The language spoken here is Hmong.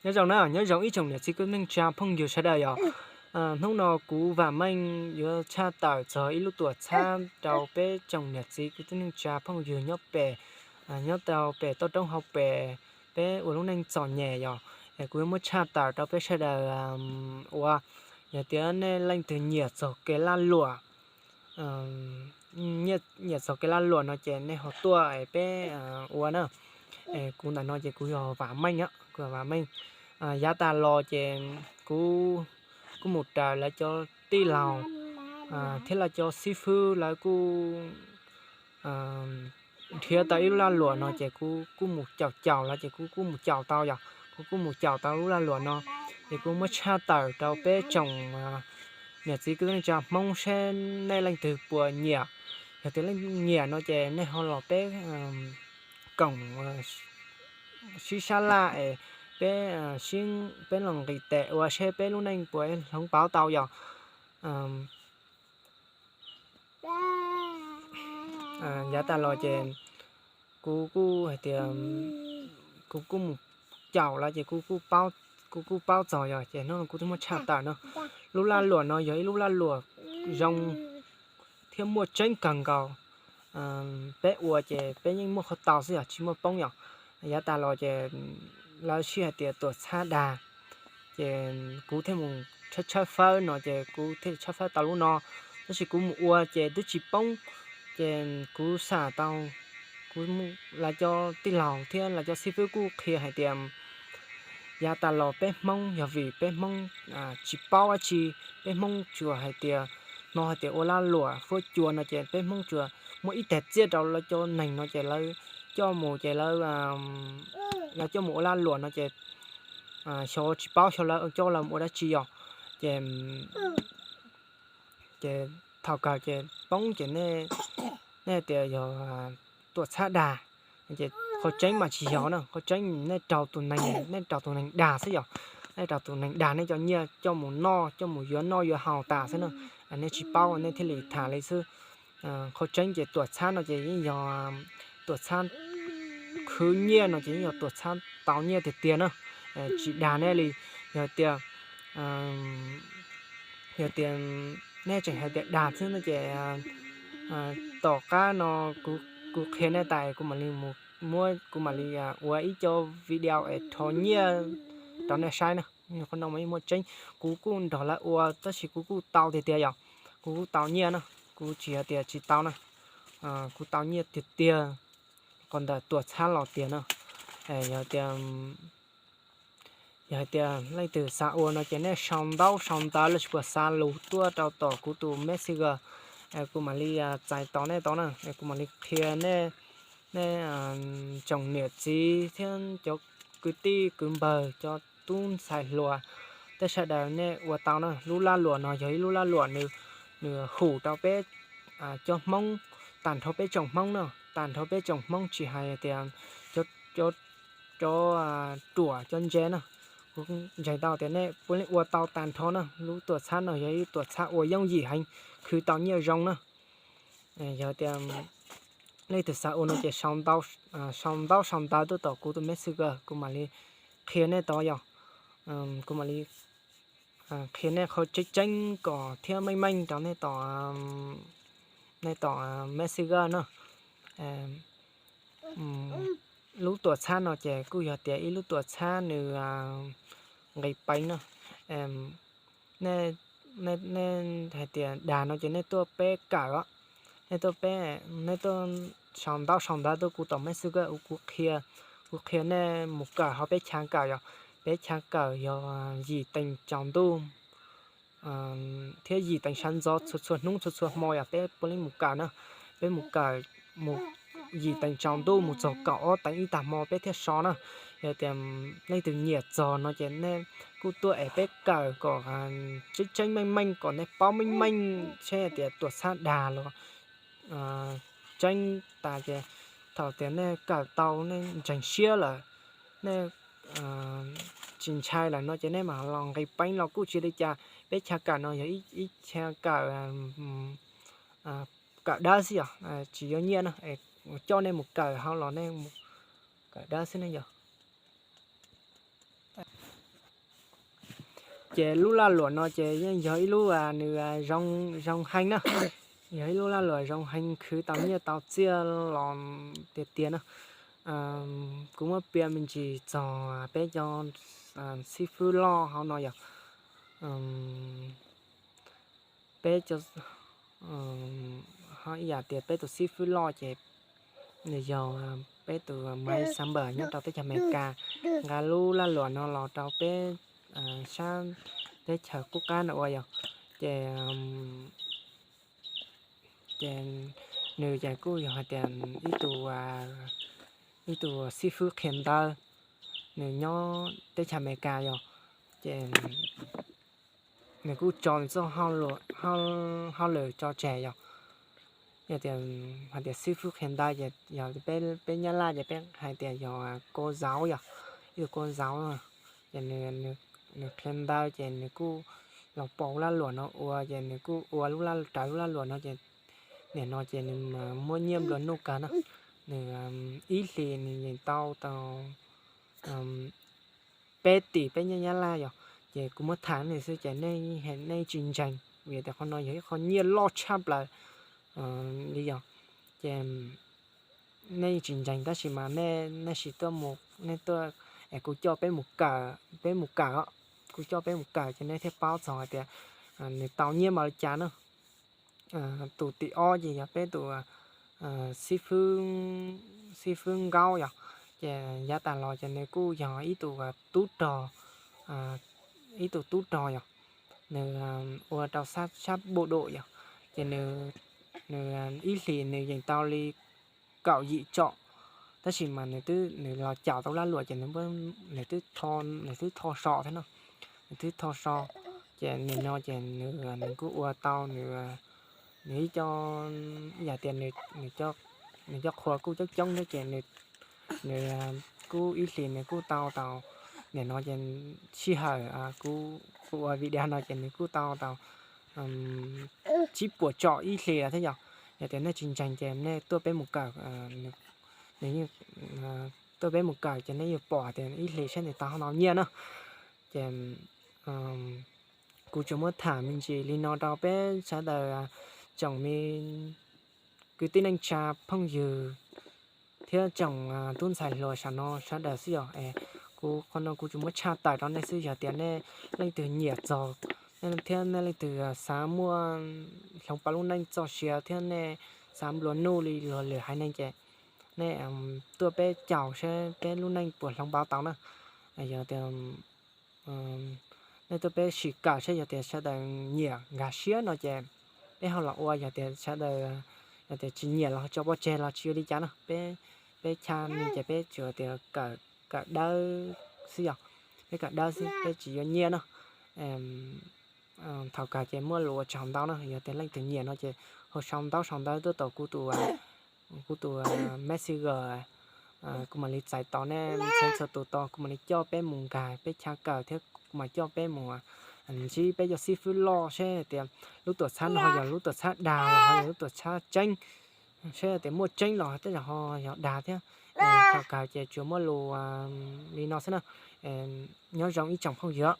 Nyob zoo na, nyob zoo ib tsoom niam txiv kwv tij neej tsa phooj ywg sawv daws yom. Hnub no kuv vam meej yuav tshaj tawm txog ib lub tuam txhab rau peb tsoom niam txiv kwv tij neej tsa phooj ywg nyob pem, nyob rau pem toj roob hauv pes, peb ua lub neej txom nyem yom. Es kuv yuav muab tshaj tawm rau peb sawv daws ua, yog tias nej leej twg nyiam txog kev lag luam, nyiam txog kev lag luam no ces nej ho tuaj es peb ua na. Kuv ntawm no ces kuv yog vam meej, kuv vam meej. Yav tas los ces kuv kuj mus raws lawv cov tij laug thiab lawv cov xib fwb lawv kuj nrhiav tau ib lub lag luam no ces kuv kuj mus caum caum lawv ces kuv kuj mus caum tau yom. Kuv kuj mus caum tau lub lag luam no, ces kuv muab tshaj tawm rau peb tsoom niam txiv kwv tij neej tsa Hmoob seb nej leej twg puas nyiam. Yog tias leej nyiam no ces nej ho los peb koom sib sab laj es peb, peb los nqis tes ua seb peb lub neej puas hloov pauv tau yom. Yav tas los ces kuv kuj hais tias kuv kuj mus caum lawv ces kuv kuj paub txog yom, ces hnub no kuv twb muab tshaj tawm no. Lub lag luam no yog ib lub lag luam zoo thiab muaj tseeb kawg nkaus. Peb ua ces peb yeej muaj qhov tau xwb yom, tsis muaj poob yom. Yav tas los ces lawv sij hais tias tuam txhab dag, ces kuv thiaj mus tshawb tshawb fawb no ces kuv thiaj tshawb fawb tau lub no. Tab sis kuv mus ua ces twb tsis poob, ces kuv xam tau, kuv, lawv cov tij laug thiab lawv cov xib fwb kuj qhia hais tias yav tas los peb Hmoob yog vim peb Hmoob tsis paub dab tsi, peb Hmoob tsuas hais tias, hnov hais tias ua lag luam fuab cua no ces peb Hmoob tsuas muaj ib tag txiaj rau lawv cov neeg no ces lawv coj mus ces lawv, lawv coj mus ua lag luam no ces xyov tsis paub xyov lawv coj lawv mus ua dab tsi yom. Ces, ces thaum kawg ces poob ces nej hais tias yog tuam txhab dag, ces qhov tseeb mas tsis yog na, qhov tseeb nej raug tus neeg, nej raug tus neeg dag xwb yom. Nej raug tus neeg dag nej cov nyiaj coj mus noj, coj mus yuav noj yuav haus tas xwb na. Nej tsis paub nej thiaj li tham li xwb. Qhov tseeb ces tuam txhab no ces yeej yog tuam txhab khwv nyiaj no ces yeej yog tuam txhab tau nyiaj tiag tiag na, tsis dag nej li. Yog tias, yog tias nej tseem hais tias dag xwb no ces tom qab no kuv qhia nej tas kuv mam li mus muab, kuv mam li ua ib co video es rho nyiaj rau nej saib na. Qhov no mas yeej muaj tseeb, kuv kuj nrog lawv ua tab sis kuv kuj tau tiag tiag yom. Kuv kuj tau nyiaj na, kuv tsis hais tias tsis tau na. Kuv tau nyiaj tiag tiag qhov ntawm tuam txhab los tiag na. Yog tias, yog hais tias leej twg xav ua no ces nej sau ntaub sau ntawv los sis puas xa lus tuaj rau tom kuv tus Messenger, kuv mam li txais tos nej tau na, kuv mam li qhia nej, nej tsoom niam txiv thiab cov kwv tij kwv npawg, cov tub ntxhais hluas, tej sawv daws nej ua tau na. Lub laj luam no yog ib lub laj luam nws, nws hum rau peb cov Hmoob, tag nrho peb tsoom Hmoob na, tag nrho peb tsoom Hmoob tsis hais tias cov, cov ruam cov ntse na. Kuv ntseeg tau tias nej puav leej ua tau tag nrho na. Lub tuam txhab no yog ib tuam txhab ua yooj yim heev, khwv tau nyiaj zoo na. Yog tias leej twg xav ua no ces sau ntaub sau ntawv tuaj tom kuv tus Messenger, kuv mam li qhia nej tau yom. Kuv mam li qhia nej qhov tseeb tseeb kom thiab meej meej rau nej tom, nej tom Messenger na. Lub tuam txhab no ces kuj yog tias ib lub tuam txhab nws nqis peev na. Nej, nej hais tias dag no ces nej tuaj peb kawm os. Nej tuaj peb, nej tuaj sau ntaub sau ntawv tuaj kuv tom Messenger, kuv qhia, kuv qhia nej mus kawm hauv peb chav kawm yom. Peb chav kawm yog yim teev tsaus ntuj thiab yim teev sawv ntxov txhua txhua hnub txhua txhua hmo yom, peb puav leej mus kawm na. Peb mus kawm mus yim teev tsaus ntuj mus txog kaum ob teev ib tag hmo peb thiaj so na. Yog tias leej twg nyiam txog no ces nej kuj tuaj es peb kawm kom tseeb tseeb meej meej kom nej paub meej meej seb tias tuam txhab dag los tseeb tas ces thaum tias nej kawm tau nej ntseeg siab lawm, nej tsis ntshai lawm no ces nej mam los nqis peev los kuj tsis li cas. Peb chav kawm no yog ib chav kawm, kawm dawb xwb yom, tsis yuav nyiaj na. Coj nej mus kawm hauv los nej mus kawm dawb xwb ne yom. Ces lub laj luam no ces yeej yog ib lub nws zoo heev na, yog ib lub laj luam zoo heev khwv tau nyiaj tau txiaj los tiag tiag na. Kuv muab piav me ntsis txog peb cov xib fwb loj hauv no yog, peb cov, ho ib yam tias peb tus xib fwb loj ces nws yog peb tus Maiv Xab Npawm nyob rau teb chaws Amelikas nqa lub laj luam no los rau peb sab teb chaws qub qab no ua yog, ces ces nws ces kuj yog hais tias ib tus, ib tus xib fwb qhia ntawv, nws nyob teb chaws Amelikas yog, ces nws kuj tso nws txoj hauj lwm tso tseg yog. Yog tias hais tias xib fwb qhia ntawv ces yog peb Nyab Laj ces peb hais tias yog cô giáo yog, ib tus cô giáo, ces nws qhia ntawv ces nws kuj los pauv laj luam no ua ces nws kuj ua lub, raws lub laj luam no ces nim no ces nws muaj nyiaj nplua nuj kawg na. Nws ib hlis nws yeej tau tau peb tim peb nyiaj Nyab Laj yog. Ces kuv muab tham nws xwb ces nej tsis ntseeg vim tias qhov no yog ib qho nyiaj loj tshaj plaws li yog. Ces nej tsis ntseeg tab sis mas nej, nej sim tuaj mus, nej tuaj es kuv coj peb mus kawm, peb mus kawm, kuv coj peb mus kawm ces nej thiaj paub txog hais tias nws tau nyiaj npaum li cas na. Tus tim ob ces yog peb tus xib fwb Nkaub yog, ces yav tas los ces nws kuj yog ib tug tub rog, ib tug tub rog yog, nws ua rau sab bộ đội yog, ces nws ib hlis nws yeej tau li kaum yim tsom, tab sis mas nws twb, nws los caum tau laj luam ces nws twb, nws twb tho so thiab no, nws twb tho so. Ces nim no ces nws, nws kuj ua tau nws, nws ib co, yam tias nws cov qhua kuj coob coob thiab ces nws kuj ib hlis nws kuj tau tau, nim no ces sij hawm kuv ua video no ces nws kuj tau tau tsib puas tsom ib hlis lawm thiab yog. Yog tias nej tsis ntseeg ces nej tuaj peb mus kawm, nws, tuaj peb mus kawm ces nej yuav pom tias ib hlis saib nws tau hauv no nyiaj na. Ces kuv tsuas muab tham me ntsis li no rau peb sawv daws tsoom me kwv tij neej tsa phooj ywg thiab tsoom tub ntxhais hluas saum no sawv daws xwb yog. Kuv qhov no kuv tsuas muab tshaj tawm rau nej xwb, yog tias nej leej twg nyiam txog thiab nej leej twg xav muaj hloov pauv lub neej txoj sia thiab nej xav nplua nuj li luag lwm haiv neeg ces nej tuaj peb caum saib peb lub neej puas hloov pauv tau na. Yog tias nej tuaj peb sim kawm saib yog tias sawv daws nyiam nkag siab no ces peb ho los ua, yog tias sawv daws, yog tias tsis nyiam los tso pov tseg los tsis ua li cas no. Peb, peb chaw no ces peb tsuas tias kawm, kawm dawb xwb yog, peb kawm dawb xwb peb tsis yuav nyiaj no. Thaum kawg ces muaj lus ua tsaug ntau na, yog tias leej twg nyiam no ces ho sau ntaub sau ntawv tuaj tom kuv tus, kuv tus Messenger, kuv mam li txais tos nej txhua txhua tus tos, kuv mam li coj peb mus nkag peb chaw kawm thiab kuv mam coj peb mus ntsib peb cov xib fwb loj seb tias lub tuam txhab no ho yog lub tuam txhab dag los ho yog lub tuam txhab tseeb, seb tias muaj tseeb los tej zaum ho yog dag thiab. Thaum kawg ces tsuas muaj lus li no xwb na. Nyob zoo ib tsoom phooj ywg.